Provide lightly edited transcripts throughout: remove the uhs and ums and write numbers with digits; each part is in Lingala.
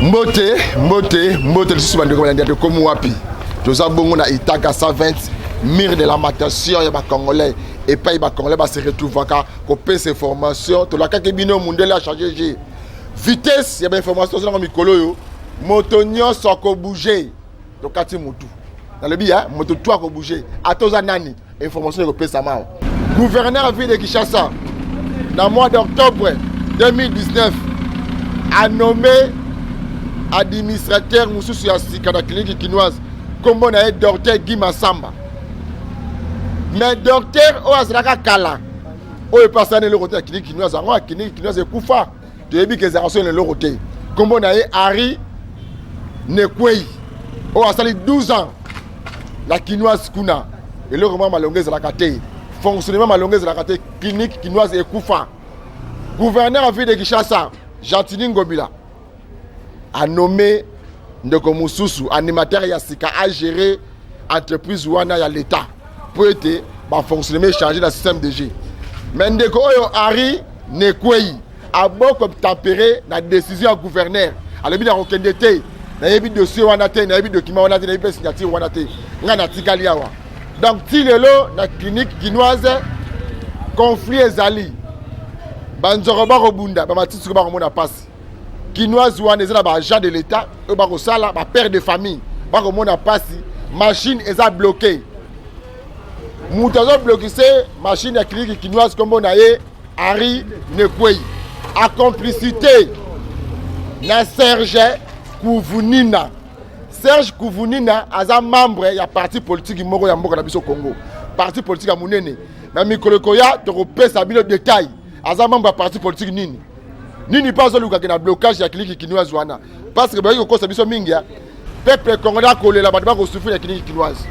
Mbote, mbote, mbote lisusu bandeko balandi ya Tokomi Wapi. Toza bongo na Itaka 120, mur de lamentation ya bacongolais, epai bacongolais base retrouvaka kopesa information. Tolakaki bino mundele a change jeu, vitesse ya bainformation tozonaka mikolo oyo, moto nyonso akobouge. Tokati motu, nalobi ya moto tu akobouge, ata oza nani, information ekopesama awa. Gouverneur ya ville de Kinshasa na mois d'octobre 2019 a nommé administrateur mosusu ya sika na clinique kinoise, nkombo na ye docteur Guy Masamba. Mais docteur oyo azalaka kala, oyo mpe asala na eloko te na clinique kinoise yango, ya clinique kinoise ekufa, toyebi ke ezalaka so na eloko te, nkombo na ye Henri Nekwei, oyo asali 12 ans na kinoise kuna, eloko moko malongo ezalaka te, fonctionnement malongo ezalaka te, clinique kinoise ekufa. Gouverneur ya ville de Kinshasa Gentiny Ngobila a nommé ndeko mosusu animateur ya sika a gérer entreprise wana ya l'État mpo ete bafonctionnement échange na système de jeu. Mais ndeko oyo Henri Nekwei aboko tempéré na décision ya gouverneur, alobi na kokende te, nayebi dossier wana te, nayebi document wana te, nayebi mpe signature wana te, ngai natikali awa. Donc ti lelo na clinique kinoise conflit ezali, banzoko bakobunda, bamatisi bakomona mpasi. Kinoise wana eza na baagent de l'État oyo bakosala, bapère de famille bakomona mpasi. Machine eza bloqué, moto azoblokise machine ya clinique kinoise, nkombo na ye Henri Nekwei, a complicité na Serge Kuvunina. Serge Kuvunina aza membre ya parti politique moko ya mboka na biso Congo, parti politique ya monene. Na mikolo ekoya tokopesa bino détail, aza membre ya parti politique nini nini, mpe azolukaki na blocage ya clinique kinoise wana, parce que bayoki kokosa biso mingi ya peuple congolais akolela, bato bakosouffrir ya clinique kinoise.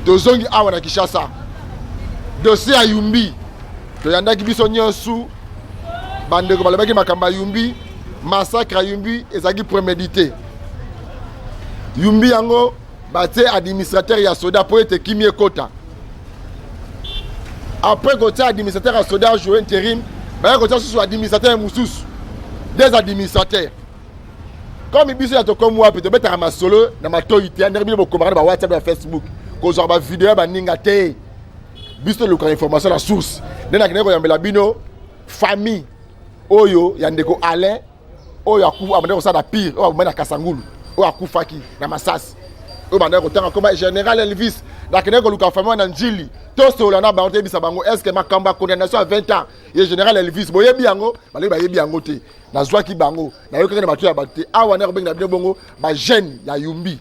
Tozongi awa na Kinshasa, dossier ya Yumbi, toyandaki biso nyonso, bandeko balobaki makambo ya Yumbi, massacre ya Yumbi ezalaki prémédité. Yumbi yango batie administrateur ya soda mpo ete kimi ekota. Après kotia administrateur ya soda joue intérim, baya kotia susu administrateur mosusu, des administrateurs. Comme biso ya Tokomi Wapi, tobetaka masolo na matoi te ndenge bino bokomaka na bawhatsapp, na Facebook, kozwaka bavideo ya baninga te. Biso tolukaka information na source. Nde nakendaki koyambela bino famille oyo ya ndeko Alain, oyo abandaki kosala na pire, oyo abomai na Kasangulu, oyo akufaki na masasi, oyo bandaki kotanga koma général Elvis. Nakendaki koluka famille na Njili, tosolola na bango, toyebisa bango est ce que makambo ya condamnation ya 20 ans ye général Elvis boyebi yango. Balobi bayebi yango te. Nazwaki bango, nayokaki na bato ya bato te. Awa nde kobengi na bino bongo bajeune ya Yumbi,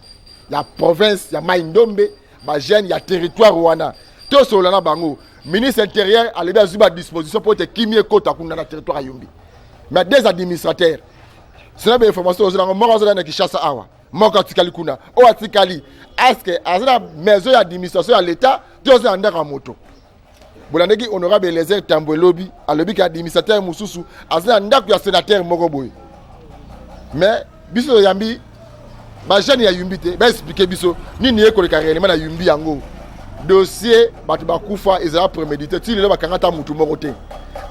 ya province ya Mai Ndombe, bajeune ya territoire wana, tosolola na bango. Ministre intérieur alobi azwi badisposition mpo ete kimi ekota kuna na territoire ya Yumbi. Mais des administrateurs, sina bainformation ozwi nango, moko azolanda na Kinshasa awa, moko atikali kuna. Oyo atikali, est-ce aza na maison ya administration ya l'État to aza na ndako ya moto? Bolandaki honorable Eliezer Tambo elobi, alobi ke administrateur mosusu aza na ndako ya sénateur moko boye. Mais biso toyambi bajeune ya Yumbi te, baexpliquer biso nini ekoleka réellement na Yumbi yango. Dossier bato bakufa ezala prémédité, ti lelo bakanga ata mutu moko te,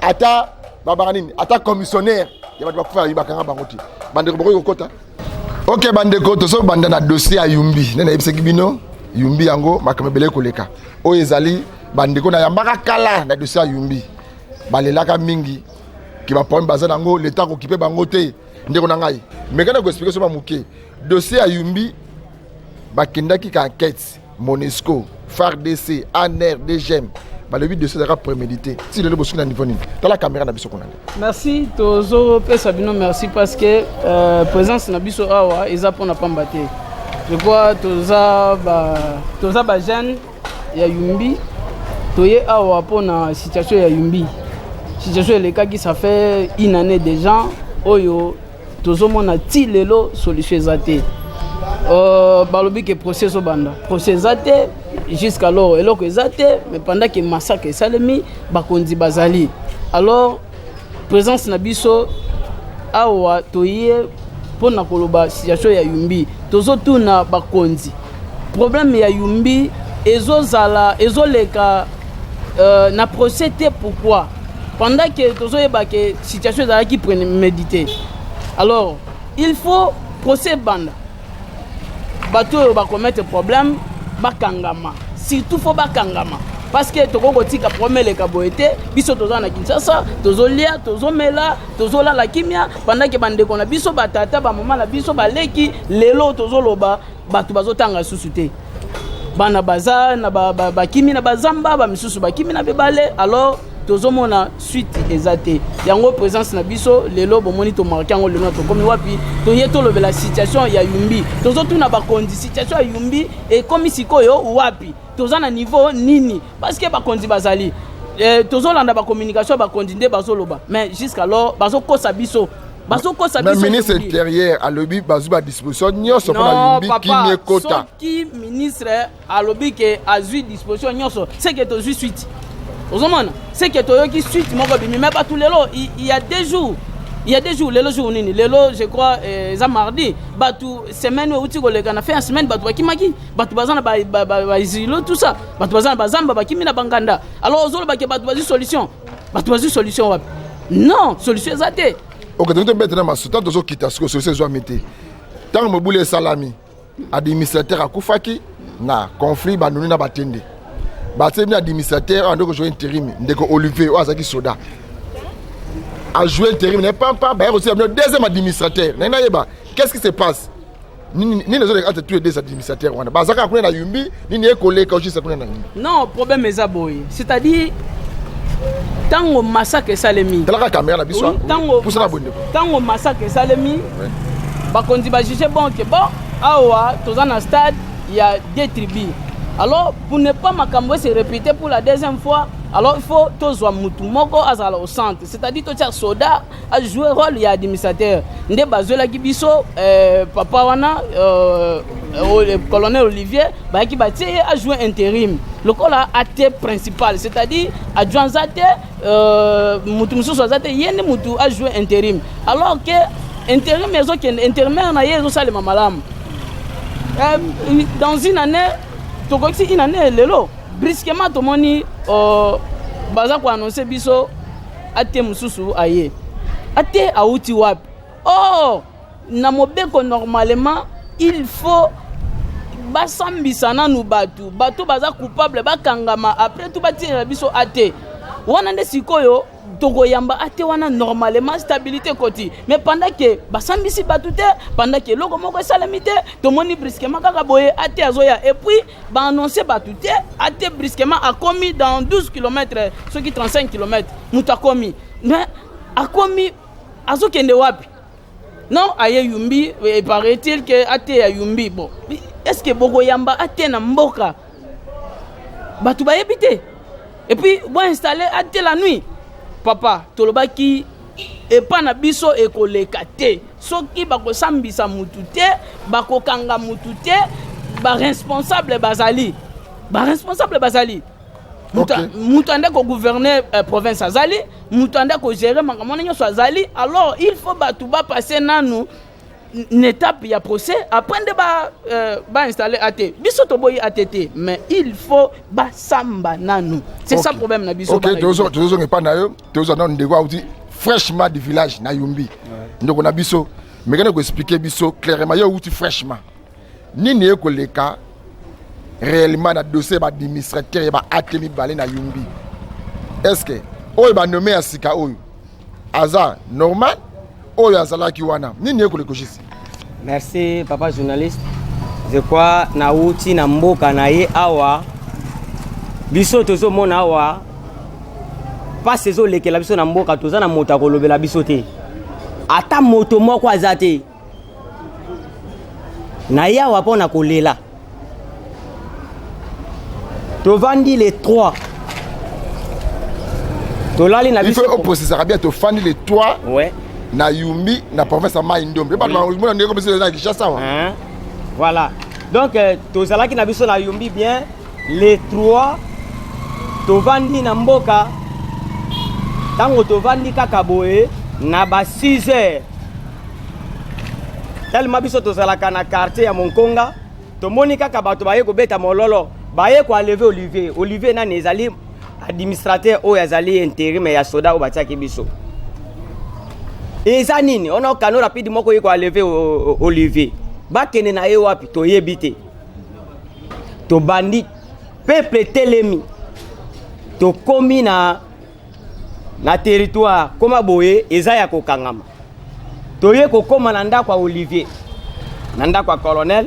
ata babaka nini, ata commissionnaire ya bato bakufa ya bakanga bango te. Bandeko bokoki kokota. Ok bandeko, tozobanda na dossier ya Yumbi. Nde nayebisaki bino, Yumbi yango makambo ebele koleka. Oyo ezali bandeko nayambaka kala na dossier ya Yumbi, balelaka mingi ke baproblème baza nango, leta akokipe bango te. Ndeko na ngai, meka na koexpliquer so bamoke dossier ya Yumbi. Bakendaki ka enquête, MONUSCO, FARDC, ANR, DGM, balobi dossier ezalaka prémédité. Ti lelo bosuki na niveau nini? Tala caméra na biso kuna. Merci, tozopesa bino merci parce que présence na biso awa eza mpona pamba te. Je crois toza bajeune ya Yumbi, toye awa mpona situation ya Yumbi. Situation elekaki, ça fait une année déjà, oyo tozomona ti lelo solution eza te. Balobi ke procès ezobanda, procès eza te jusqu'alors, eloko eza te. Mais pendant ke massacre esalemi, bakonzi bazali. Alors présence na biso awa, toye mpona koloba situation ya Yumbi. Tozotuna bakonzi, problème ya Yumbi ezozala, ezoleka na procès te, pourquoi, pendant que tozoyeba ke situation ezalaki prémédité? Alors il faut Procès ebanda, bato oyo bacommettre problème bakangama, surtout faut bakangama, parce que tokoki kotika problème eleka boye te. Biso toza na Kinshasa, tozolia, tozomela, tozolala kimia, pendant ke bandeko na biso, batata, bamama na biso, baleki, lelo tozoloba bato bazotanga lisusu te. Bana baza na bakimi na bazamba, bamisusu bakimi na bebale. Alors tozomona suite eza te. Yango présence na biso lelo, bomoni, tomarquer yango lelo. Na tokomi wapi? Toye tolobela situation ya Yumbi. Tozotuna bakonzi, situation ya Yumbi ekomi sikoyo wapi? Toza na niveau nini? Parce que bakonzi bazali, tozolanda bacommunication ya bakonzi nde bazoloba, mais jusqu'alors bazokosa biso, bazokosa biso. Ministre intérieur alobi bazwi badisposition nyonso mpona Yumbi kimi ekota. Soki ministre alobi ke azwi disposition nyonso, c'est que tozwi suite. Ozomona, c'est que toyoki suite moko ebimi. Mais bato lelo, il y a 2 jours, il y a 2 jours, lelo jour nini? Lelo, je crois, eza mardi. Bato, semaine oyo euti koleka, na fin ya semaine, bato bakimaki. Bato baza na baisilo, tout ça, bato baza na bazamba, bakimi na banganda. Alors ozolobake bato bazwi solution? Bato bazwi solution wapi? Non, solution eza te. Ok, toki tobeta na maso. Ntango tozokita sikoyo, solution ezwami te. Ntango mobulu esalami, administrateur akufaki na conflit, banoni na batende, batie bino administrateur oyo andeko jouer intérim, ndeko Olivier oyo azalaki soda, ajouer intérim na pampa. Baye kotia bino deuxième administrateur. Naye nayeba qu'est-ce qui se passe, nini ezoleka entre tous les deux administrateurs wana baza kaka kuna na Yumbi? Nini ekoleka juste kuna na Yumbi? Non, problème eza boye, c'est-à-dire ntango massacre esalemi, Talaka caméra na biso, pusana boye, ndeko. Ntango massacre esalemi, bakonzi bajuger bon ke bon, awa toza na stade ya deux tribus. Alors, pour ne pas makambo se répéter pour la deuxième fois, alors il faut tozwa mutu moko azala au centre, c'est-à-dire totia soda ajouer rôle ya administrateur. Nde bazwelaki biso papa wana, colonel Olivier. Bayaki, batie ye ajouer intérim lokola AT principal, c'est-à-dire adjoint aza te, mutu mosusu aza te, ye nde mutu ajouer intérim. Alors que intérim ezokende, intérimaire na ye ezosalema malamu. Dans une année, tokokisi une année lelo, brusquement tomoni baza koannoncer biso AT mosusu aye. AT awuti wapi? Or na mobeko, normalement, il faut basambisa nanu bato, bato baza coupable bakangama, après tout batiela biso AT wana. Nde sikoyo tokoyamba AT wana, normalement stabilité ekoti. Mais pendant ke basambisi bato te, pendant ke eloko moko esalemi te, tomoni brusquement kaka boye AT azoya. Et puis baannonce bato te. AT brusquement akomi dans 12 km, soki 35 km, moto akomi. Mais akomi, azokende wapi? Non, aye Yumbi. Paraît-il ke AT ya Yumbi. Bon, est ce que bokoyamba AT na mboka bato bayebi te, et puis boinstalle AT la nuit? Papa, tolobaki epa na biso ekoleka te. Soki bakosambisa mutu te, bakokanga mutu te, baresponsable bazali, baresponsable bazali. Mutu ande kogouverner province azali, mutu ande kogérer makambo wana nyonso azali. Alors il faut bato bapasse nanu une étape ya procès, après nde bainstalle ba AT. Biso toboyi AT te, mais il faut basamba nanu. C'est ça problème na biso. Ok, tozozonga epai na yo. Tozwa nano ndeko auti fraîchement du village na Yumbi. Ndeko na biso, mekani koexpliquer biso clairement, yo outi fraîchement, nini ekoleka réellement na dossier ya baadministrateur ya ba AT mibale na Yumbi? Est ce que oyo banommer ya sika oyo aza normal? Oyo azalaki wana, nini ekoleka juste? Merci, papa journaliste. Je crois nauti na mboka na ye awa. Biso tozomona awa mpasi ezolekela biso na mboka. Toza na moto akolobela biso te, ata moto moko aza te. Na ye awa mpo na kolela. Tovandi le 3, tolali na biso. Oprécisaka bien, tofandi le 3 na Yumbi, na province ya Mai Ndombe. Bato bamona ndenge biso na Kinshasa wa. Voilà, donc tozalaki na biso na Yumbi bien le 3. Tovandi na mboka. Ntango tovandi kaka boye na ba 6 heures, tellement biso tozalaka na quartier ya Monkonga, tomoni kaka bato baye kobeta mololo, baye koenlever Olivier. Olivier nani? Ezali administrateur oyo azali intérim ya soda oyo batiaki biso. Eza nini? Ona canot rapide moko ye koenlever Olivier, bakende na ye wapi? Toyebi te. Tobandi, peuple telemi, tokomi na territoire koma boye, eza ya kokangama. Toye kokóma na ndako ya Olivier, na ndako ya colonel.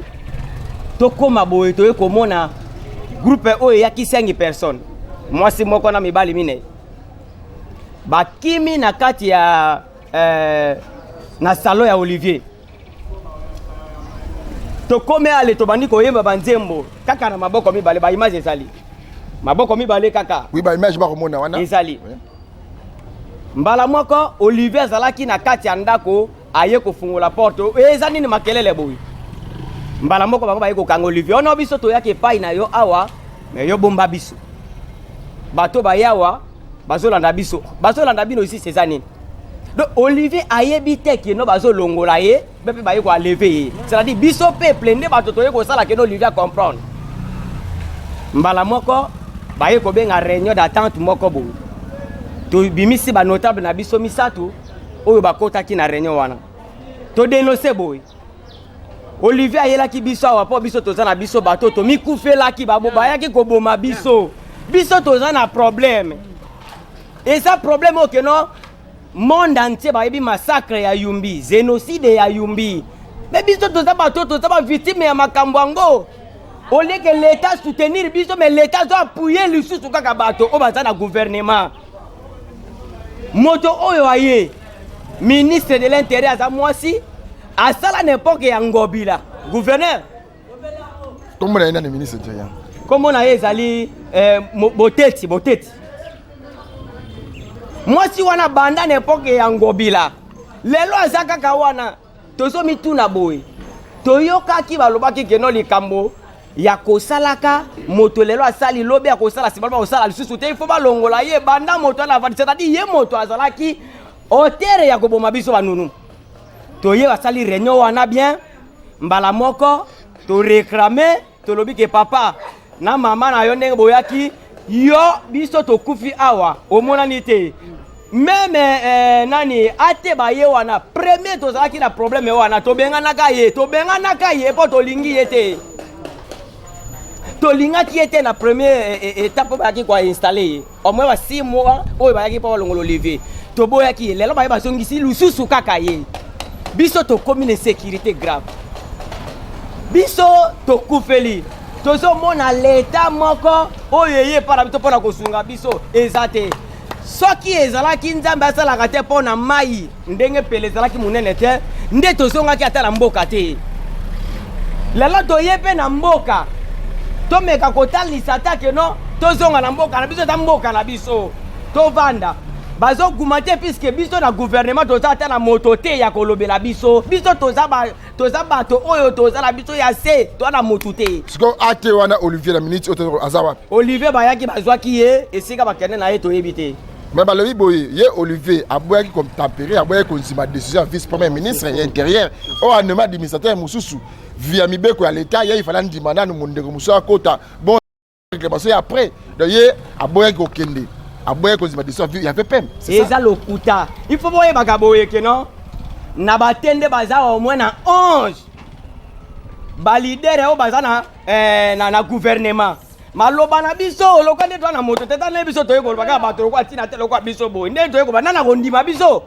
Tokóma boye, toye komona groupe oyo eyaki 5 personnes, mwasi moko na mibali minei, bakimi na kati ya na salon ya Olivier. Tokomi ale, tobandi koyemba banzembo kaka na maboko mibale. Baimage ezali maboko mibale kaka. Oui, baimage bakomona wana. Ezali mbala moko, Olivier azalaki na kati ya ndako, aye kofungola porte: "Eza nini makelele boye?" Mbala moko bango baye kokanga Olivier. "Ono biso toyaki epai na yo awa, me yo bomba biso. Bato bayawa bazolanda biso, bazolanda bino isisi, eza nini?" Donc Olivier ayebi te que non, bazolongola ye mpe baye koenlever ye. C'est-à-dire biso peuple nde bato toye kosala que non, Olivier acomprendre. Mbala moko baye kobenga réunion d'attente moko boye. Tobimisi banotable na biso misato oyo bakotaki na réunion wana. Todénoncer boye: Olivier ayelaki biso awa mpo biso toza na biso bato tomikufelaki, bayaki koboma biso. Biso toza na problème, eza problème oyo que non, monde entier bayebi massacre ya Yumbi, génocide ya Yumbi, me biso toza bato, toza bavictime ya makambo yango. Au lieu que l'État soutenir biso, mais l'État azo appuyer lisusu kaka bato oyo baza na gouvernement. Moto oyo aye ministre de l'Intérieur aza mwasi, asala n'importe ya Ngobila gouverneur. Kombo na ye nani, ministre intérieur? Kombo na ye ezali Boteti. Boteti, mwasi wana, banda na époque ya Ngobila, lelo aza kaka wana. Tozomituna boye: toyokaki balobaki que non, likambo ya kosalaka moto lelo asali, lobi akosala, nsima lobi akosala lisusu te, il faut balongola ye. Banda moto wana avandi, c'est-à-dire ye moto azalaki auteur ya koboma biso banunu. Toye, basali réunion wana bien. Mbala moko toréclamer, tolobi que papa na mama na yo, ndenge boyaki yo, biso tokufi awa, omonani te. Même nani ate baye wana premier, tozalaki na problème wana, tobenganaka ye, tobenganaka ye mpo tolingi ye te, tolingaki ye te. Na premier étape oyo bayaki koinstaller ye, au moins ba 6 mois oyo bayaki mpo balongola Olivier, toboyaki ye. Lelo baye bazongisi lisusu kaka ye. Biso tokomi na insécurité grave, biso tokufeli. Tozomona leta moko oyo eye epa na biso mpo na kosunga biso eza te. Soki ezalaki Nzambe asalaka te mpo na mai, ndenge pele ezalaki monene te, nde tozongaki ata na mboka te. Lelo toye mpe na mboka, tomeka kotalisa ata que non, tozonga na mboka na biso, eza mboka na biso, tovanda. Bazoguma te, puisque biso na gouvernement toza ata na moto te ya kolobela biso. Biso toza bato oyo toza na biso ya se, toza na motu te. Sikoyo ate wana Olivier, na minute oyo aza wapi? Olivier, bayaki bazwaki ye, esika bakende na ye toyebi te. Me balobi boye: ye Olivier aboyaki kotempérer, aboyaki kondima décision ya vice premier ministre ya Intérieur oyo anommé administrateur mosusu via mibeko ya l'État. Ye ifala ndima nanu mondeko mosusu akota, bon, réclamation ye après. Donc ye aboyaki kokende, aboyaki kondima décision ya VPM. Eza lokuta. Il faut boyebaka boye que non, na batende baza au moins na 11 baleader oyo baza na gouvernement. Maloba na biso lokola nde toza na moto te, tala biso toye koloba kaka bato lokola ntina te, lokola biso boye nde toye koloba, nana kondima biso?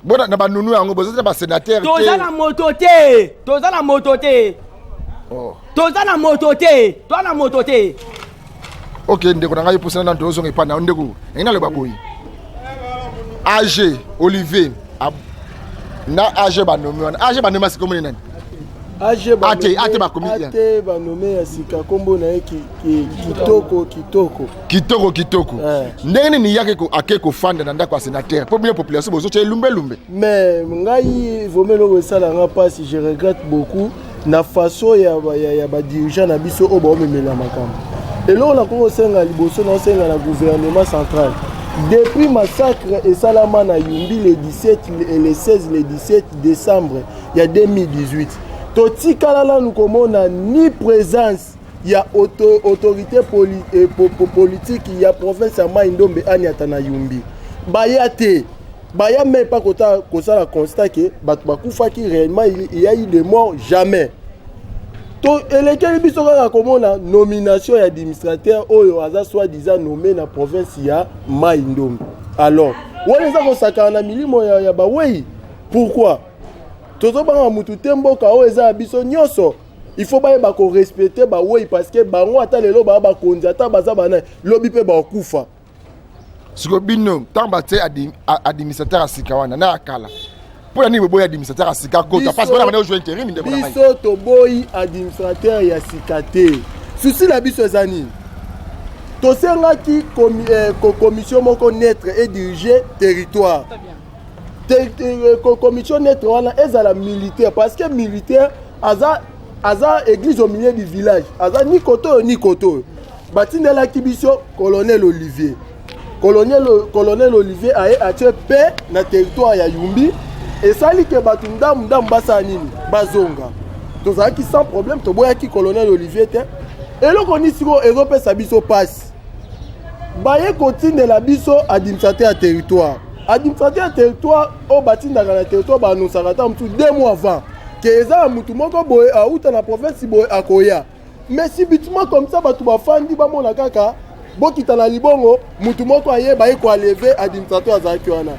Bona na banunu yango boza te, basénateur? Toza na moto te, toza na moto te. Oh. Toza na moto te, toza na moto te. Ok, ndeko na ngai, mposana nanu tozonga epai na yo. Ndeko, ndenge naloba boye, AG Olivier na AG banommé wana, AG banommé asika omoni nani? AG. Ate bakomi. Ate banommé ya sika, nkombo na ye Kitoko Kitoko. Kitoko Kitoko. Ndenge nini yaki ake kofanda na ndako ya sénateur, mpo bino population bozotya elumbelumbe? Mais ngai vraiment, eloko esalanga mpasi, je regrette beaucoup na façon ya badirigeant na biso oyo baomemela makambo. Eloko nakoki kosenga liboso, na osenga na gouvernement central: depuis massacre esalama na Yumbi le 17 et le 16, le 17 décembre ya 2018, totikala nanu komona ni présence ya autorité politique ya province ya Mai Ndombe aniata na Yumbi. Baya te. Baya même pas kota kosala constat ke bato bakufaki réellement, il y a eu des morts, jamais. To elekeli biso kaka komona nomination ya administrateur oyo aza soi-disant nommé na province ya Mai Ndombe. Alors wana eza kosakana na milimo ya bawei. Pourquoi tozobanga mutu te? Mboka oyo eza ya biso nyonso. Il faut bayeba korespecter bawei, parce que bango ata lelo baa bakonzi, ata baza bana, lobi mpe bakokufa. Sikoyo bino, ntango batie administrateur ya sika wana na ya kala, mpo na nini boboyi administrateur ya sika kota? Parce que bana bana ojouer intérim, ndeko na ngai. Biso toboyi administrateur ya sika te. Souci na biso eza nini? Tosengaki commission moko neutre edirige territoire. Commission neutre wana ezala militaire, parce que militaire aza église au milieu du village, aza ni kote oyo ni kote oyo. Batindelaki biso colonel Olivier. Colonel Olivier aye, atie mpe na territoire ya Yumbi, esali ke bato ndamu ndamu basala nini? Bazonga. Tozalaki sans problème, toboyaki colonel Olivier te. Eloko nini sikoyo ezopesa biso mpasi? Baye kotindela biso administrateur ya territoire. Administrateur ya territoire oyo batindaka na territoire, baannonsaka ata mosusu 2 mois avant ke eza na mutu moko boye auta na province boye akoya. Mais subitement comme ça, bato bafandi, bamona kaka bokita na libongo, mutu moko ayeba ye koenlever administrateur azalaki wana.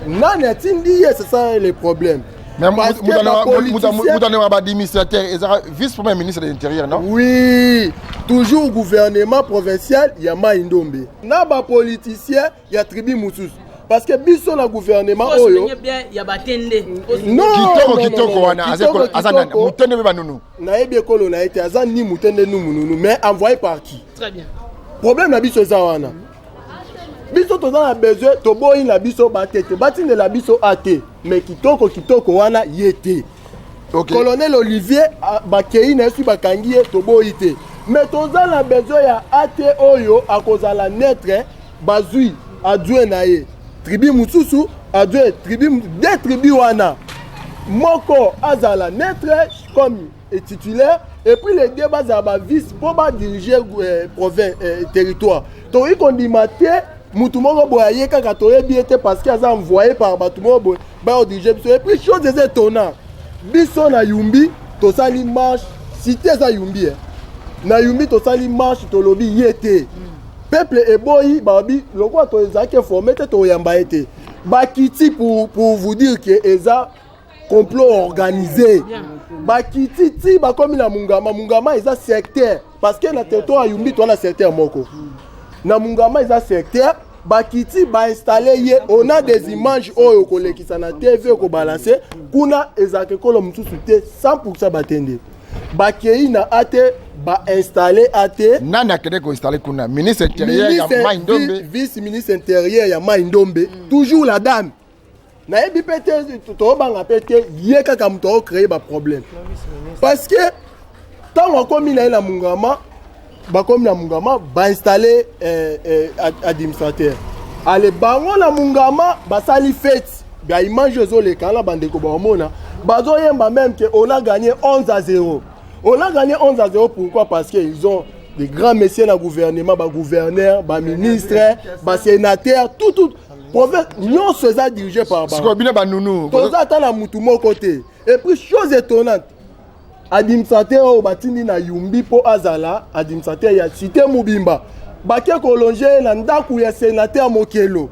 Nani atindi ye? C'est ça le problème. Parce que bapoliticien- Mutane wa baadministrateur ezaka vice premier ministre de l'Intérieur, non? Oui, toujours gouvernement provincial ya Mai Ndombe na bapoliticien ya tribu mosusu, parce que biso na gouvernement oyo bien ya batende. Non, Kitoko. non, non, Kitoko non, wana Kitoko, aza nani? Kitoko. Mutende mpe banunu. Nayebi ekolo na ye te, aza ni mutende ni mununu, mais envoyé par qui? Très bien. Problème na biso eza wana. Biso toza na besoin, toboyi na biso batete, batindela biso a te, mais kitoko kitoko wana ye te. Colonel Olivier bakei na ye, soki bakangi ye, toboyi te, mais toza na besoin ya at oyo akozala neutre. Bazwi adjoint na ye, tribu mosusu, adjoint tribu, deux tribu wana, moko azala neutre comme titulaire et puis les deux bazala bavice mpo badirige province, territoire. Tokoki kondima te mutu moko boye aye kaka, toyebi ye te, parce que aza envoyé par bato moko boye, baodirige biso. Et puis chose eza étonnant, biso na Yumbi tosali marche, cité eza Yumbi, eh. Na Yumbi tosali marche, tolobi ye te. Peuple eboyi, balobi lokola tozalaki informé te, toyamba ye te. Bakiti, pour vous dire que eza complot organisé, bakiti ti bakomi na Mungama. Mungama eza secteur, parce que na territoire ya Yumbi toza na secteur moko, na Mungama eza secteur. Bakiti, bainstalle ye. On a des images oyo kolekisa na TV, kobalancer kuna. Ezalaka ekolo mosusu te, 100 batende. Bakei na ate, bainstalle ate. Nani akende koinstalle kuna? Ministre intérieur ya Mai Ndombe? Vice ministre intérieur ya Mai Ndombe, toujours la dame. Nayebi mpe te, tobanga mpe te, ye kaka moto aocréer baproblème, parce que ntango akomi na ye na Mungama, bakomi na Mungama, bainstalle administrateur. Ale bango na Mungama basali fête, baimage ezoleka na bandeko baomona, bazoyemba même que on a gagné 11 à 0. On a gagné 11 à 0, pourquoi? Parce que ils ont des grands messieurs na gouvernement, bagouverneur, baministre, basénateur, tout, tout province nyonso eza dirigé par Sikoyo bino banunu? Toza ata na mutu moko te. Et puis chose étonnante, administrateur oyo batindi na Yumbi mpo azala administrateur ya cité mobimba, bake kologer ye na ndako ya sénateur Mokelo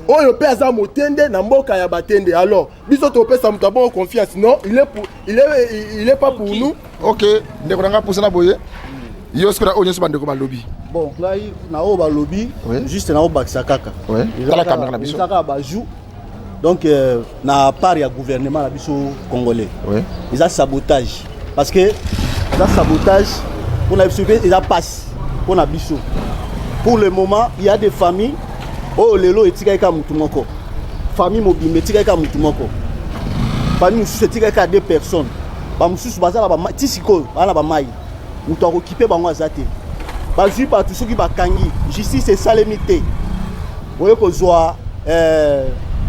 oyo mpe aza motende na mboka ya batende. Alors biso topesa moto abongo confiance? Non, il est pas pour nous. Ok, ndeko na nga, pusana boye. Yo sikoyo, na oyo nyonso bandeko balobi? Bon, ngai na oyo balobi, juste na obakisa kaka. Tala caméra na biso. Eza kaka bajou donc na part ya gouvernement na biso congolais. Eza sabotage, parce que eza sabotage mpona biso mpe eza pasi mpona biso. Pour le moment, il y a des familles oyo lelo etikali kaka motu moko, famille mobimba etikali kaka motu moko, famille mosusu etikali kaka deux personnes, bamosusu baza na ti sikoyo baza na bamai, moto akokipe bango aza te. Bazwi bato, soki bakangi, justice esalemi te, oye kozwa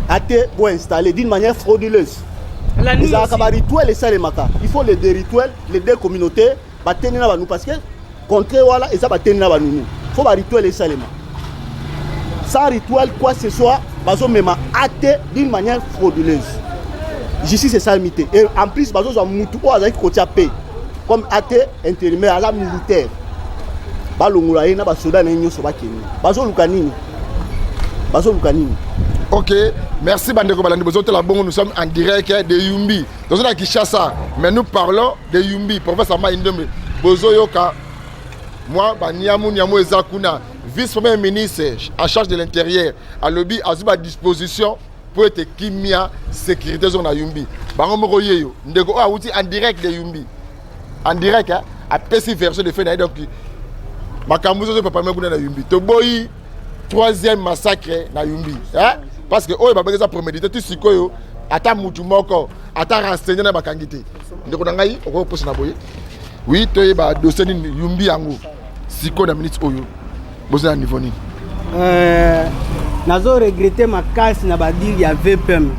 ate boinstaller d'une manière frauduleuse. Ezalaka barituel esalemaka, il faut les deux rituels, les deux communautés, bateni na banu, parce que contre wana eza bateni na banunu, faut barituel esalema. Sans rituel, quoi ce soit, Bazomema AT d'une manière frauduleuse. Justice esalemi te. Et en plus bazozwa mutu oyo azalaki kotia pe comme AT intérimaire, aza militaire. Balongola ye na basoda na ye nyonso bakende. Bazoluka nini? Bazoluka nini? Ok, merci bandeko balandi bozotala bongo, nous sommes en direct de Yumbi. Toza na Kinshasa, mais nous parlons de Yumbi, professeur Mayi Ndombe. Bozoyoka moi baniamu niamu eza kuna. Vice-premier ministre en charge de l'intérieur alobi azwi ba disposition pour ete kimia sécurité ezonga na Yumbi. Bango moko yeyo ndeko oyo awuti en direct de Yumbi. En direct hein, apesi version de fait na ye, donc makambo ozo papa kuna na Yumbi. Toboyi troisième massacre na Yumbi, hein? Parce que oyo babengeza prémédité ti sikoyo ata mutu moko ata renseigné na bakangi te. Ndeko na ngai okoki koposa na boye. Oui, toyeba dossier nini Yumbi yango sikoyo na minute oyo boza na niveau nini? Nazo regretter makasi na badiri ya VPM.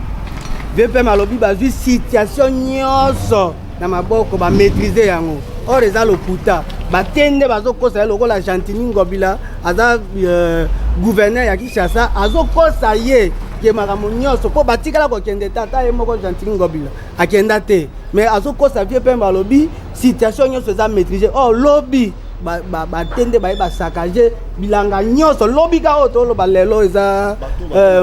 VPM alobi bazwi situation nyonso na maboko, bamaîtrise yango. Or eza lokuta. Batende bazokosa ye lokola Gentiny Ngobila aza gouverneur ya Kinshasa, azokosa ye ke makambo nyonso mpo batikala kokende te. Ata ye moko Gentiny Ngobila akenda te, mais azokosa VPM, alobi situation nyonso eza maîtrise. Or lobi batende baye basakage bilanga nyonso. Lobi ka oyo toloba lelo eza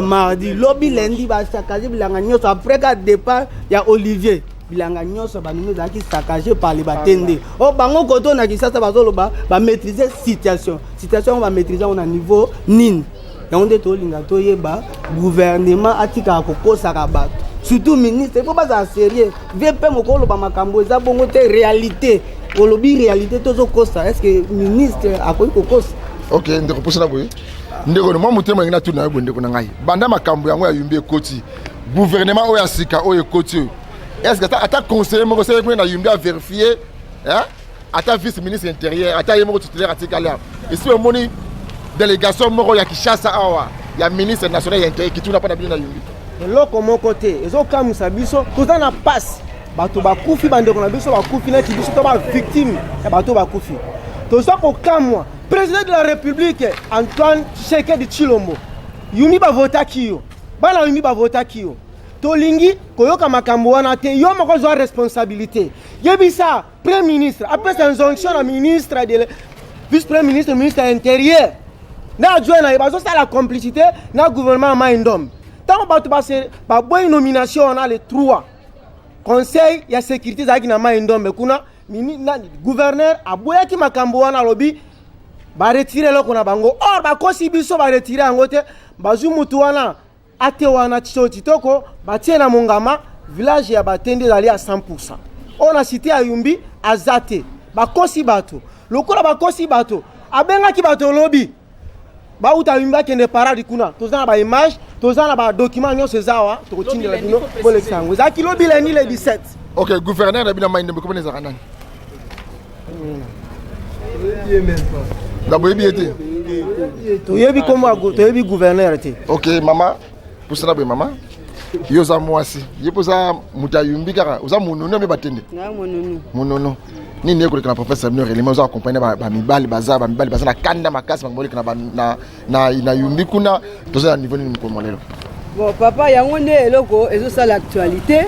mardi, lobi lundi basakage bilanga nyonso après ka départ ya Olivier. Bilanga nyonso banini ezalaki saccagé par les batende. Oyo bango koto na Kinshasa bazoloba bamaîtrise situation. Situation yango bamaîtrise yango na niveau nini? Yango nde tolinga toyeba. Gouvernement atikaka kokosaka bato, surtout ministre, il faut bazala sérieux. VP moko oloba makambo eza bongo te. Réalité olobi, réalité tozokosa. Est ce que ministre akoki kokosa? Ok, ndeko, mposa na boye. Ndeko, mwa motema ndenge natuna yo boye. Ndeko na ngai, banda makambo yango ya Yumbi ekoti, gouvernement oyo ya sika oyo ekoti oyo, est ce que ata conseiller moko seke kuna na Yumbi avérifie, hein? Ata vice ministre intérieur, ata ye moko titulaire atikali awa, esi omoni délégation moko ya Kinshasa awa ya ministre national ya intérieur kituna mpo na bino na Yumbi? Eloko moko te. Ezokamwisa biso, toza na pasi. Bato bakufi, bandeko na biso bakufi, neti biso to bavictime ya bato bakufi. Toza kokamwa. Président de la République Antoine Tshisekedi Tshilombo, Yumbi bavotaki yo, bana Yumbi bavotaki yo. Tolingi koyoka makambo wana te. Yo moko zwa responsabilité, yebisa premier ministre apesa injonction na ministre de vice premier ministre, ministre ya intérieur na adjoint na ye. Bazosala complicité na gouvernement ya Mai Ndombe. Ntango bato baboyi nomination wana, le 3, conseil ya sécurité ezalaki na Mai Ndombe kuna. Gouverneur aboyaki makambo wana, alobi baretire eloko na bango. Or bakosi biso, baretire yango te. Bazwi mutu wana ate wana tito titoko, batie na Mongama, village ya Batende ezali ya 100. Oyo na cité ya Yumbi aza te. Bakosi bato. Lokola bakosi bato, abengaki bato lobi bauta Yumbi, bakende parade kuna. Toza na baimage, toza na badocument nyonso eza awa, tokotindela bino, bolekisa yango. Ezalaki lobi lundi le 17. Ok, gouverneur na bino Mai Ndombe komona ezalaka nani? Na boyebi ye te? Toyebi kombo, toyebi gouverneur te. Ok, mama, pusana boye. Mama, yo oza mwasi, ye mpo oza moto ayumbi kaka, oza monunu ame Batende? Monunu nini ekoleka na professeur bino? Réellement oza accompagne bamibali, baza bamibali, baza na kanda makasi. Makambo oleka na Yumbi kuna, toza na niveau nini mokolo lelo? Bon papa, yango nde eloko ezosala actualité,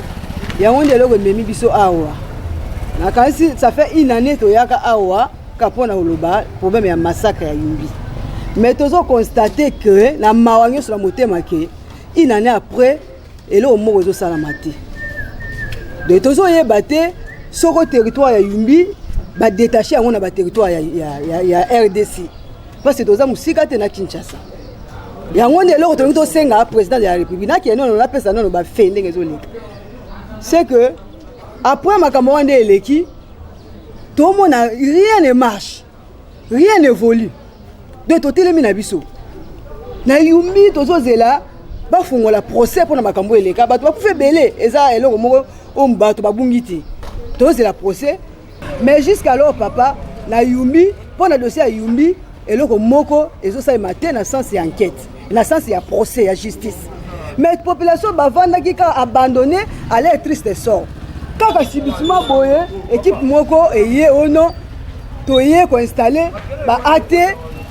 yango nde eloko ememi biso awa. Nakanisi ça fait une année toyaka awa ka mpona koloba problème ya massacre ya Yumbi, mais tozoconstate que na mawa nyonso na motema ke une année après eloko moko ezosalama te. Donc tozoyeba te soko territoire ya Yumbi badétache yango na baterritoire ya RDC, parce que toza mosika te na Kinshasa. Yango nde eloko tolingi tosenga président de la République. Nakende nono, napesa nono bafe ndenge ezoleka. C'est que après makambo wana nde eleki, tomona rien ne marche, rien n'évolue. Donc totelemi na biso na Yumbi, tozozela bafungola procès mpona makambo eleka. Bato bakufa ebele, eza eloko moko oyo bato babungi te. Tozozela procès, mais jusqu'alors papa, na Yumbi, mpo na dossier ya Yumbi, eloko moko ezosalema te na sens ya enquête, na sens ya procès ya justice. Mais population bavandaki kaka abandonné à leur triste sort. Kaka subitement boye, équipe moko eye ono toye koinstalle ba AT,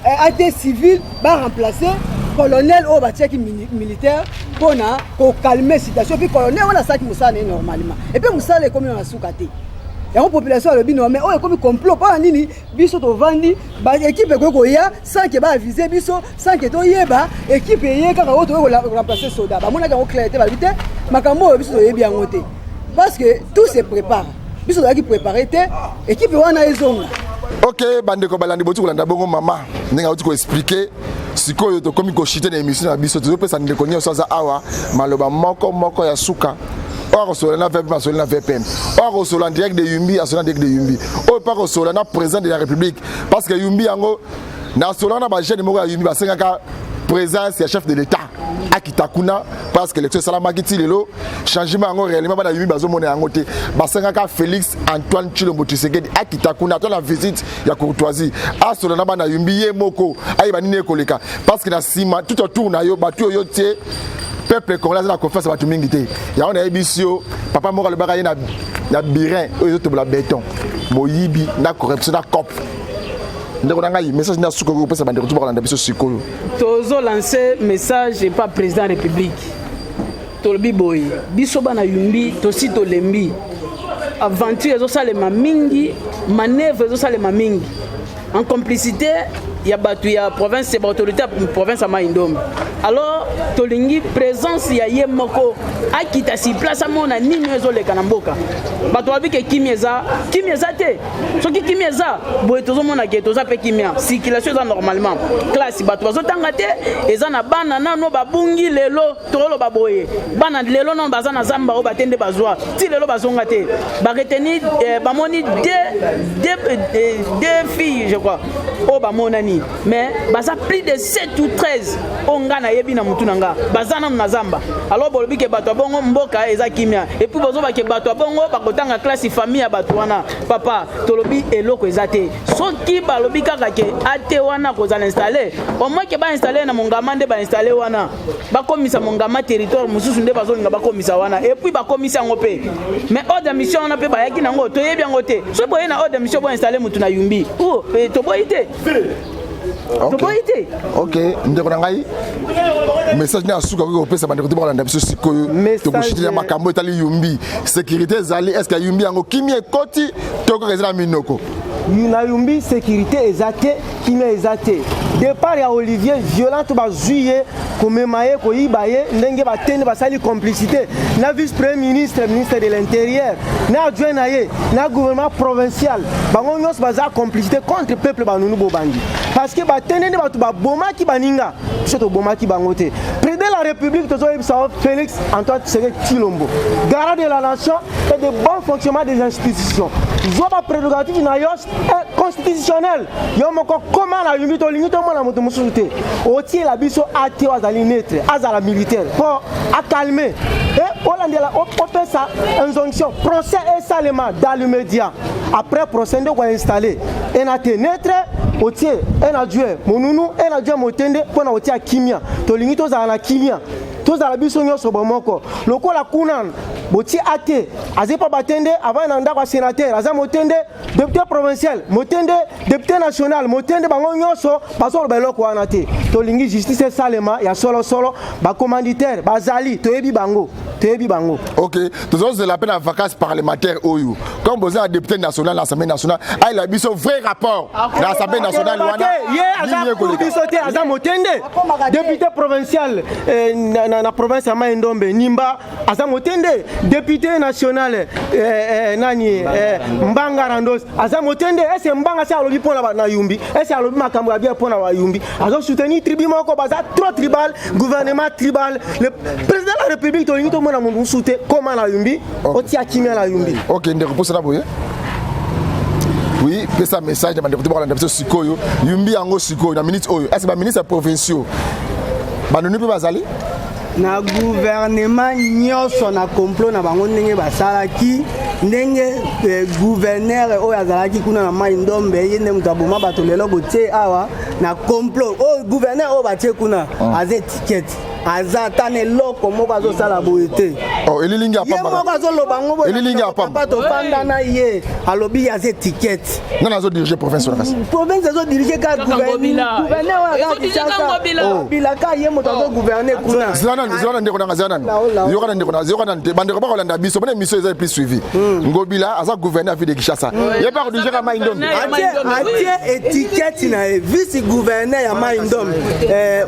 AT civil baremplace. Colonel oyo batiaki militaire mpona kocalmer situation, puis colonel wana asalaki mosala na ye normalement, et puis mosala ekomi na suka te. Yango population alobi: non, mais oyo ekomi complot. Mpona nini biso tovandi, baéquipe ekoki koya sans que baaviser biso, sans que toyeba? Équipe eye kaka oyo tokoki koremplacer soda. Bamonaki yango clair te. Balobi te, makambo oyo biso toyebi yango te, parce que tout se prépare. Biso tozalaki préparé te. Équipe wana ezonga. Ok, bandeko balandi, boti kolanda bongo mama ndenge auti koexpliquer. Sikoyo tokomi kochuter na émission na biso. Tozopesa ndeko nyonso aza awa maloba moko moko ya suka. Oyo akosola na VPM, asoli na VPM. Oyo akosola en direct de Yumbi, asola en direct de Yumbi. Oyo mpe akosola na président de la République, parce que Yumbi yango nasola na bajeune moko ya Yumbi, basengaka présence ya chef de l'État akita kuna, parce que élection esalamaki ti lelo, changement yango réellement bana Yumbi bazomona yango te. Basengaka Félix Antoine Tshilombo Tshisekedi akita kuna, ata na visite ya courtoisie, asola na bana Yumbi ye moko, ayeba nini ekoleka, parce que na nsima, tout autour na yo, bato oyo tie, peuple congolais aza na confiance ya bato mingi te. Yango nayebisi yo, papa moko alobaka ye na burin oyo ezotobola béton, moyibi na corruption na cope. Ndeko na ngai, message nde suka kopesa bandeko to bakolanda biso sikoyo. Tozolancer message epa président République. Tolobi boye: biso bana Yumbi tosi tolembi aventure ezosalema mingi, manœuvre ezosalema mingi en complicité ya bato ya province, baautorité ya province ya Mai Ndombe. Alors tolingi présence ya ye moko, akita sur place, amona nini oyo ezoleka na mboka. Bato babi ke kimia eza, kimia eza te. Soki kimia eza boye, tozomona ke toza mpe kimia, circulation eza normalement, classe bato bazotanga te. Eza na bana nano babungi lelo. Tokoloba boye, bana lelo nano baza na zamba oyo bate nde bazwa ti lelo bazonga te. Baretenir bamoni deux filles, je crois, oyo bamonani, mais baza plus de 7 ou 13 oyo nga nayebi na mutu na nga, baza nanu na zamba. Alors bolobi ke bato ya bongo, mboka eza kimia, et puis bozoba ke bato ya bongo bakotanga classe, famille ya bato wana. Papa, tolobi eloko eza te. Soki balobi kaka ke ate wana kozala installé, au moins ke bainstaller na Mongama nde bainstaller wana, bakomisa Mongama territoire mosusu nde bazolinga bakomisa wana, et puis bakomisi yango mpe. Mais ordre ya mission wana mpe bayaki nango, toyebi yango te. Soki boye na ordre ya mission, boinstaller mutu na Yumbi, toboyi te, toboyi te. Ok, ndeko na ngai, message nde asuka koki kopesa bandeko te bakolanda biso sikoyo. Tokochuter makambo etali Yumbi. Sécurité ezali? Est ce que Yumbi yango kimia ekoti to kaka eza na minoko? Na Yumbi sécurité eza te, kimia eza te. Départ ya Olivier violent to bazwi ye, komema ye, koyiba ye, ndenge batende basali complicité na vice premier ministre, ministre de l'Intérieur, na adjoint na ye, na gouvernement provincial. Bango nyonso baza complicité contre peuple banunu bobangi, parce que batende nde bato babomaki baninga. Biso tobomaki bango te. Président de la République, tozoyebisa Félix Antoine Tshisekedi Tshilombo, garant de la nation et de bon fonctionnement des institutions, zwa baprérogative na yo constitutionnel yo moko. Koma na Yumbi, tolingi tomona moto mosusu te. Otiela biso ate oyo azali neutre, azala militaire mpo acalmer e olandela, opesa injonction, procès esalema dans l'immédiat. Après procès nde koinstaller ena te neutre, otie un adjoint monunu, un adjoint motende, mpo na kotia kimia. Tolingi tozala na kimia, tozala biso nyonso bomoko. Lokola kuna botie ate azali mpo batende avant na ndako ya sénateur aza motende, député provincial motende, député national motende, bango nyonso bazoloba eloko wana te. Tolingi justice esalema ya solosolo. Bacommanditaire bazali, toyebi bango, toyebi bango. Ok, tozozela mpe na vacance parlementaire oyo, comme boza na député national na Assemblée nationale, ayela biso vrai rapport na Assemblée nationale wana. Ye aza pour biso te, aza motende. Député provincial na province ya Mai Ndombe, Nimba, aza motende. Député national nani, Mbanga Randos, aza motende. Ese Mbanga se alobi mpona na Yumbi? Ese alobi makambo ya bien mpona bayumbi? Azosoutenir tribu moko, baza trop tribal, gouvernement tribal. Le président de la République, tolingi tomona moto mosusu te. Koma na Yumbi, otia kimia na Yumbi. Ok, ndeko, mposana boye, oui, pesa message na bandeko te bakolanda biso sikoyo. Yumbi yango sikoyo na minute oyo, est ce baministre provinciaux banoni mpe bazali? Na gouvernement nyonso na complot na bango, ndenge basalaki, ndenge gouverneur oyo azalaki kuna na Mai Ndombe, ye nde moto aboma bato. Lelo botie awa na complot oyo, gouverneur oyo batie kuna aza étiquette. Aza ata na eloko moko azosala boye te. Oh, elilingi ya Ye pamba. moko azoloba yango boye. Elilingi ya pamba. Papa tofanda na ye alobi ye aza étiquette. Nani azodirige province wana kasi? Province ezodirige kaka Kaka Ngobila. gouverneur oyo aza Ezodirige kaka Kinshasa. Ngobila. Oh. Ngobila kaka ye moto azogouverne kuna. Zela nani, zela nani ndeko nanga, zela nani. Lao, lao. Yoka na ndeko nanga, yoka nani te. Bandeko bakolanda biso, bona émission eza plus suivi. Ngobila aza gouverneur ville de Kinshasa. Ye pa kodirige kaka Mai Ndombe. Gouverneur. Atie Mai Ndombe, oui. atie étiquette na ye vice gouverneur ya Mai Ndombe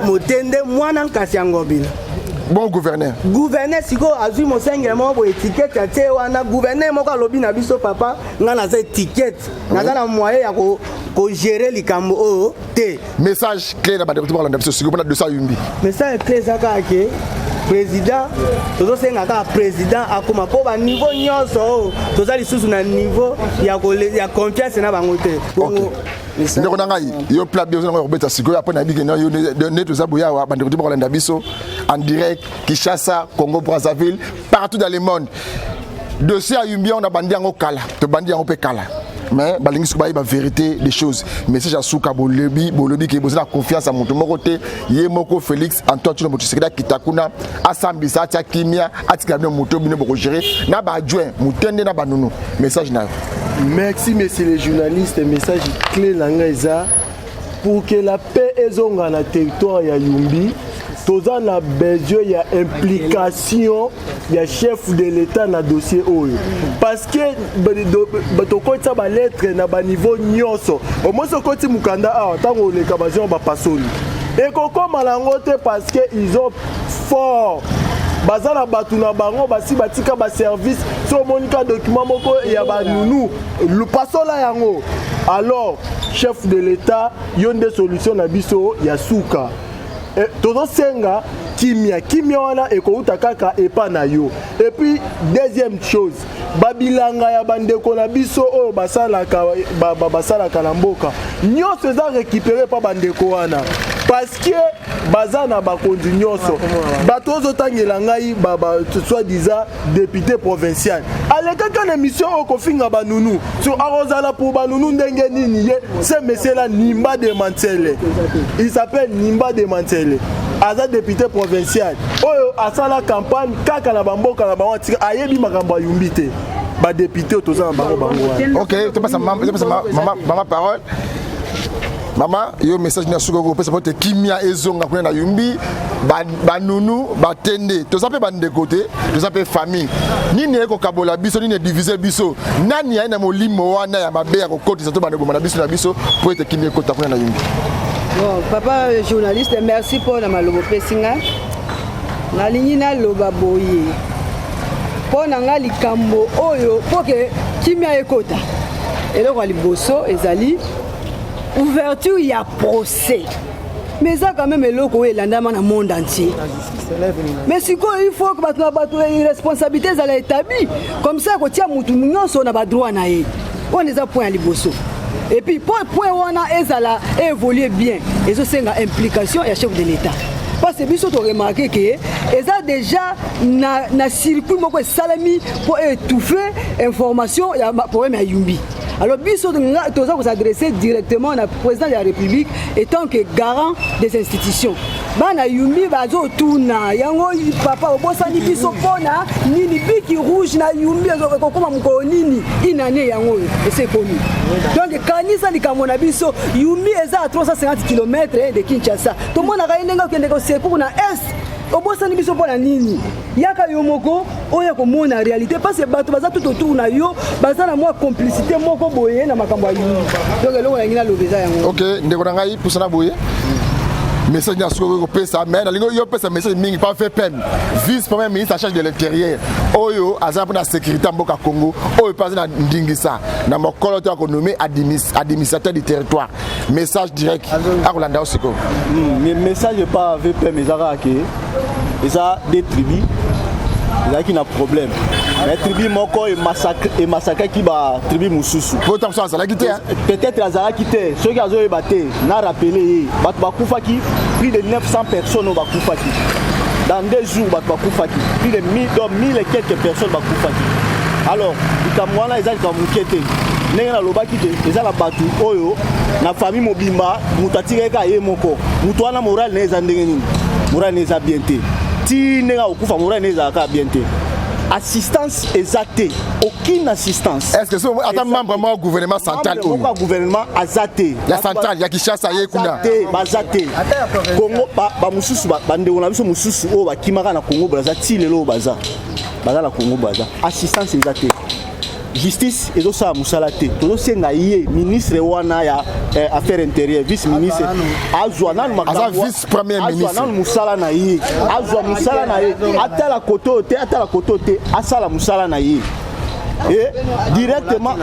Motende mwana nkasi ya Ngobila. Bon gouverneur. Gouverneur sikoyo azwi mosengele moko boye étiquette atie wana. Gouverneur moko alobi na biso: papa, ngai naza étiquette, naza na moyen ya kogérer likambo oyo te. Message clé na bandeko bakolanda biso sikoyo mpona dossier ya Yumbi. Message clé eza kaka ke président, tozosenga kaka président akoma mpo baniveau nyonso oyo toza lisusu na niveau ya confiance na bango te. Bongo Ndeko na ngai, yo plat bio nango kobeta sikoyo apres nayebi ke yo nde toza boye awa. Bandeko te bakolanda biso en direct, Kinshasa, Congo Brazzaville, partout dans le monde. Dossier ya Yumbi yango na bandi yango kala, tobandi yango mpe kala, mais balingi soki bayeba vérité des choses. Message ya suka, bolobi ke boza na confiance ya moto moko te, ye moko Félix Antoine Tshilombo Tshisekedi akita kuna, asambisa, atia kimia, atikala bino moto bino bokogérer na baadjoint Motende na banunu. Message na yo. Merci, monsieur le journaliste. Message clé na ngai eza pour que la paix ezonga na territoire ya Yumbi, toza na besoin ya implication ya chef de l'État na dossier oyo, parce que tokotisa balettre na baniveau nyonso. Omosi okoti mokanda awa, ntango oleka bazwi bapasoli ekokóma nango te, parce que ils ont fort, baza na bato na bango basi batika baservice. So omoni ka document moko ya banunu, pasola yango. Alors chef de l'État, yo nde solution na biso ya suka. Tozosenga kimia. Kimia wana ekouta kaka epa na yo. Et puis deuxième chose, babilanga ya bandeko na biso oyo basalaka basalaka na mboka nyonso eza récupéré mpa bandeko wana, parce que baza na bakonzi nyonso. Bato ozotangela ngai soi-disant député provincial alekaka na émission oyo kofinga banunu, so akozala pour banunu ndenge nini? Ye ce monsieur là, Nimba de Mantele, il s'appelle Nimba de Mantele, aza député provincial oyo asala campagne kaka na bamboka na bango, atika ayebi makambo ayumbi te. Badéputé oyo toza na bango, bango wana. Ok, topesa mama parole. Mama, yo message na suka kopesa po te kimia ezonga kuna na Yumbi. Banunu batende toza mpe bandeko te, toza mpe famille. Nini ekokabola biso? Nini edivise biso? Nani aye na molimo wana ya mabe ya kokotisa to bandeko na biso na biso po ete kimia ekota kuna na Yumbi? Bon, papa journaliste, merci mpo na maloba opesi nga. Nalingi naloba boye: mpo na nga, likambo oyo mpo ke kimia ekota, eloko ya liboso ezali ouverture ya procès. Mais eza quand même eloko oyo elandama na monde entier. Mais sikoyo il faut bato na bato responsabilité ezala établi, comme ça kotia mutu nyonso na badroit na ye. Wana eza point ya liboso. Et puis po point wana ezala évolue bien, ezosenga implication ya chef de l'État, parce que biso toremarquer ke eza déjà na circuit moko esalemi mpo étouffer information ya problème ya Yumbi. Alors biso toza kos'adresser directement na président de la République étant que garant des institutions. Bana Yumbi bazotuna yango: papa, obosani biso mpona nini? Bic rouge na Yumbi ekokóma mokolo nini? Inane yango oyo ese ekomi. Donc kanisa likambo na biso. Yumbi eza à 350 km de Kinshasa. Tomonaka ye ndenge okendeka secours na est. Obosani biso mpo na nini? Yaka yo moko oya komona réalité, parce que bato baza tout autour na yo baza na mwa complicité moko boye na makambo ya Yumbi. Donc eloko nalingi naloba eza yango. Ok, ndeko na ngai, pusana boye. Message na soki kopesa, mais nalingi yo opesa message mingi pa VPM, vice premier ministre en charge de l'Intérieur, oyo aza mpona sécurité ya mboka Congo, oyo mpe aza na ndingisa na mokolo to akonommer administrateur du territoire. Message direct, akolanda yo sikoyo. Message pa VPM eza kaka ke eza des tribus ezalaki na problème, mais tribu moko emassacraki batribu mosusu. Po ntango so azalaki te. Peut-être azalaki te. Soki azoyeba te, na rappeler ye, bato bakufaki plus de 900 personnes oyo bakufaki dans 2 jours. Bato bakufaki plus de 1000, donc 1000 et quelques personnes bakufaki. Alors likambo wana eza likambo moke te. Ndenge nalobaki te, eza na bato oyo na famille mobimba moto atikaki kaka ye moko. Moto wana morale na ye eza ndenge nini? Morale na ye eza bien te. Ti ndenge akokufa morale na ye ezalaka kaka bien te. Assistance eza te, aucune assistance. Est-ce que so ata membre moko gouvernement central oyo? Moko ya gouvernement aza te. Ya central ya Kinshasa ye kuna. Te, baza te. Congo ba, ba mosusu ba, bandeko na biso mosusu oyo bakimaka na Congo Brazza ti lelo oyo baza. Baza na Congo Brazza. Assistance eza te. Justice ezosala mosala te. Tozosenga ye ministre wana ya eh, affaire intérieure, vice ministre azwa nanu makambo, aza vice premier ministre, azwa nanu mosala na ye, azwa mosala na ye, atala kote oyo te, atala kote oyo te, asala mosala na ye et directement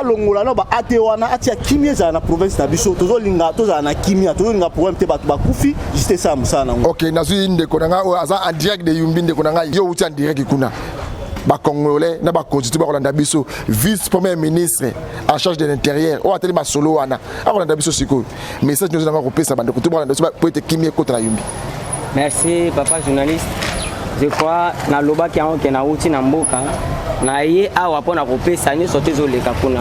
alongola no ba ate wana atia kimia ezala na province na biso. Tozolinga tozala na kimia, tozolinga problème te. Bato bakufi, justice esala mosala nango. Ok, nazwi ndeko na ngai oyo aza en direct de Yumbi. Ndeko na ngai, yo outi en direct kuna, bacongolais na bakonzi to bakolanda biso, vice premier ministre en charge de l'intérieur oyo atali masolo wana akolanda biso sikoyo, message nyonso nanga kopesa bandeko to bakolanda biso po ete kimia ekota na Yumbi. Merci papa journaliste. Je crois nalobaki yango ke nauti na mboka na ye awa mpo na kopesa nyonso te ezoleka kuna.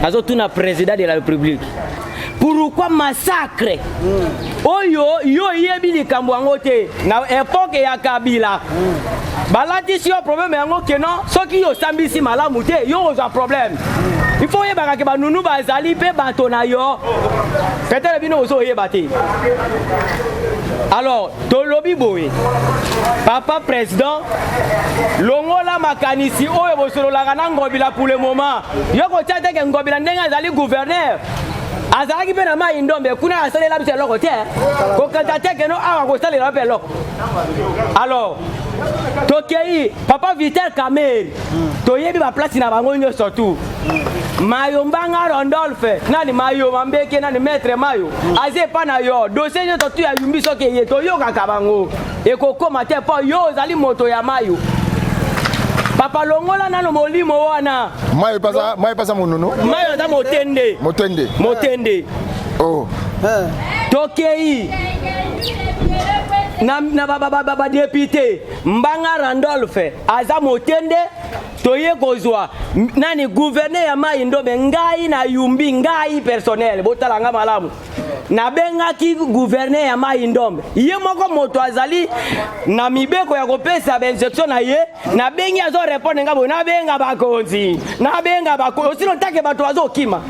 Nazotuna président de la République, pourquoi massacre oyo yo oyebi likambo yango te? Na époque ya Kabila balatisi yo problème yango ke non, soki yo osambisi malamu te, yo ozwa problème. Il faut oyebaka ke banunu bazali mpe bato na yo, peut-être bino ozo oyeba te. Alors tolobi boye, papa président, longola makanisi oyo bosololaka na Ngobila. Pour le moment yo kotia te ke Ngobila ndenge azali gouverneur, azalaki mpe na Mai Ndombe kuna, asalela biso eloko te. Kokata te keno awa kosalela mpe eloko. Alors tokei papa Vital Kamerhe, toyebi baplace na bango nyonso tu. Mayo Mbanga Randolphe, nani Mayo Mambeke, nani maître Mayo aza epa na yo. Dossier nyonso tu ya Yumbi, soki eye toyokaka bango, ekokóma te mpo yo ozali moto ya Mayo. Papa, longola nano molimo wana. Mayo paza, mayo paza monunu. Mayo aza motende. Motende. Motende. Oh. Tokei na badéputé Mbanga Randolphe aza motende. Toye kozwa nani gouverneur ya Mai Ndombe. Ngai na Yumbi, ngai personnel, botala nga malamu, nabengaki gouverneur ya Mai Ndombe, ye moko moto azali na mibeko ya kopesa bainjection na ye. Nabengi, azorépondre nga boye: nabenga bakonzi, nabenga bakonzi osino ntake bato bazokima.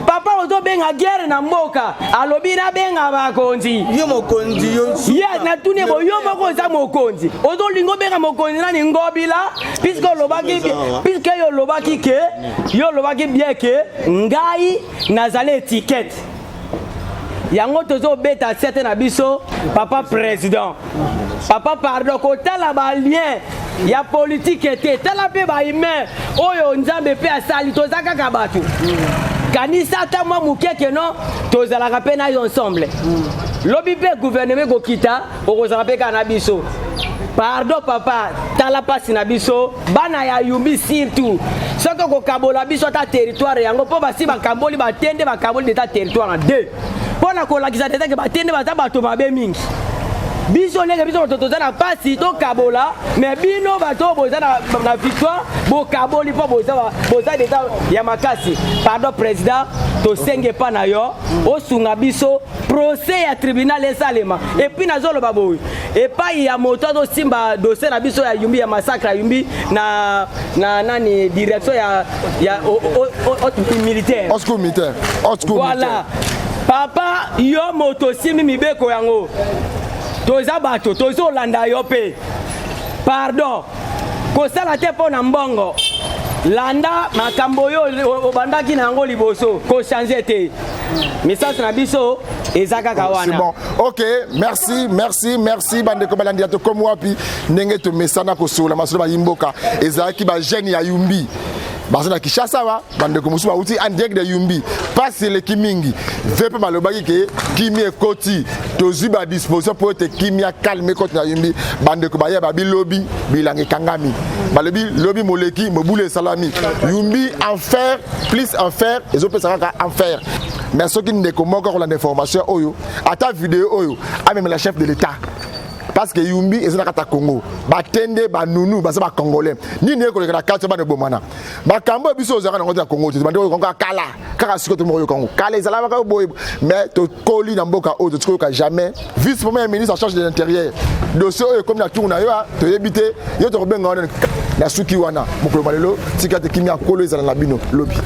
Papa, ozobenga guerre na mboka, alobi nabenga bakonzi. Yo mokonzi, yo. Ye natuni bo, yo moko oza mokonzi, ozolinga obenga mokonzi nani? Ngobila, puisque olobaki, puisque yo olobaki ke, yo olobaki bien ke ngai nazali étiquette yango. Tozobeta sete na biso, papa président, papa pardon, kotala balien ya politike te, tala mpe bahumain oyo Nzambe mpe asali. Toza kaka bato, kanisa ata mwa moke keno tozalaka mpe na yo ensemble. Lobi mpe gouvernement ekokita, okozala mpe kaka na biso. Pardon papa, tala mpasi na biso bana ya Yumbi, surtout soki okokabola biso ata territoire yango, mpo basi bakaboli batende, bakaboli déjà territoire na deux mpo na kolakisa tete ke batende baza bato mabe mingi. Biso ndenge biso bato toza na mpasi, tokabola, mais bino bato oyo boza na victoire, bokaboli mpo boza déjà ya makasi. Pardon président, tosenge epa na yo osunga biso, procès ya tribunal esalema. Et puis nazoloba boye epai ya moto azosimba dossier na biso ya Yumbi, ya massacre ya Yumbi, na nani, direction ya militaire. Au secours militaire, au secours. Voilà, papa, yo moto osimbi mibeko yango, toza bato tozolanda yo mpe. Pardon, kosala te mpo na mbongo, landa makambo oyo obandaki na yango liboso, kochange te. Message na biso eza kaka wana. C'est bon, ok, merci, merci, merci. Bandeko balandi ya Tokomi Wapi, ndenge tomesana kosola masolo bayimboka, ezalaki bajeune ya Yumbi baza na Kinshasa wa bandeko mosusu bauti en direct de Yumbi. Pasi eleki mingi ve mpe balobaki ke kimia ekoti, tozwi badisposition mpo ete kimia calme ekoti na Yumbi. Bandeko baya babi lobi bilanga ekangami, balobi lobi moleki mobulu esalami Yumbi, enfer plus enfer, ezopesa kaka enfer. Mais soki ndeko moko akolanda information oyo, ata video oyo, amemela chef de l'État. Parce que Yumbi eza na kati ya Congo, batende banunu baza bacongolais. Nini ekoleka na kati ya bana ebomana? Makambo oyo biso ozalaka nango te na Congo te. Bande oyoka kala, kaka sikoyo tomoko yoka yango. Kala ezalaka boye, mais tokoli na mboka oyo, totiki koyoka jamais. Vice premier ministre en charge de l'intérieur, dossier oyo ekomi na tour na yo, toyebi te yo tokobenga wana na suki wana. Mokolo malelo, tika te kimia kolo ezala na bino lobi.